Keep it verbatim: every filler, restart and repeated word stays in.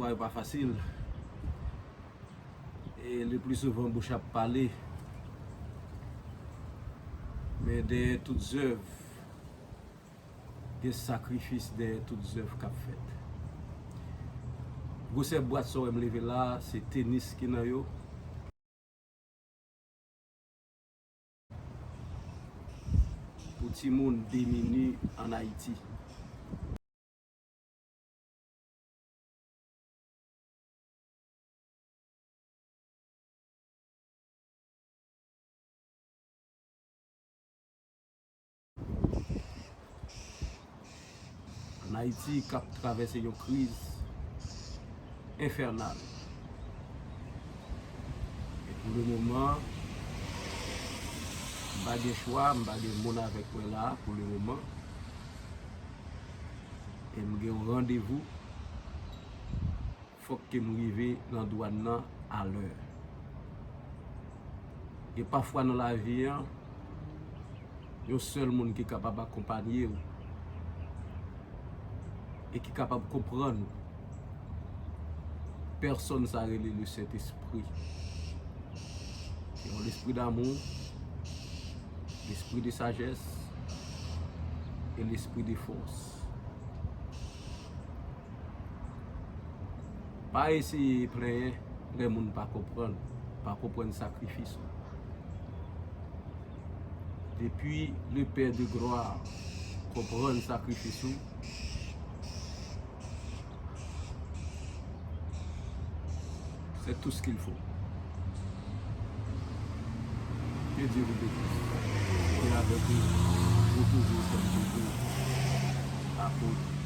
Vwa yo pa fasil. E le pli souvan bouch ap pale. Men dèyè tout zèv, gen sakrifis dèyè tout zèv k ap fèt. Gwosè bwat sa w wè m leve la, se tenis ki nan yo. Pou timoun demini ann Ayiti. Ann Ayiti k ap travèse yon kriz enfènal. E pou le moman, m pa gen chwa, m pa gen moun avèk mwen la pou le moman. E m gen yon randevou. Fòk ke m rive nan dwàn nan alè. Gen pafwa nan lavi an, yon sèl moun ki kapab akonpanye w e ki kapab konprann ou. Pèsòn sa rele le Sentespri. Yon lespri damou, lespri de sajès e lespri de fòs. Pa eseye plenyen lè moun pa konprann, pa konprann sakrifis ou. Depi le Père de gloire konprann sakrifis ou, c'est tout ce qu'il faut. Que Dieu vous bénisse. Et avec nous, vous toujours comme toujours, apôtre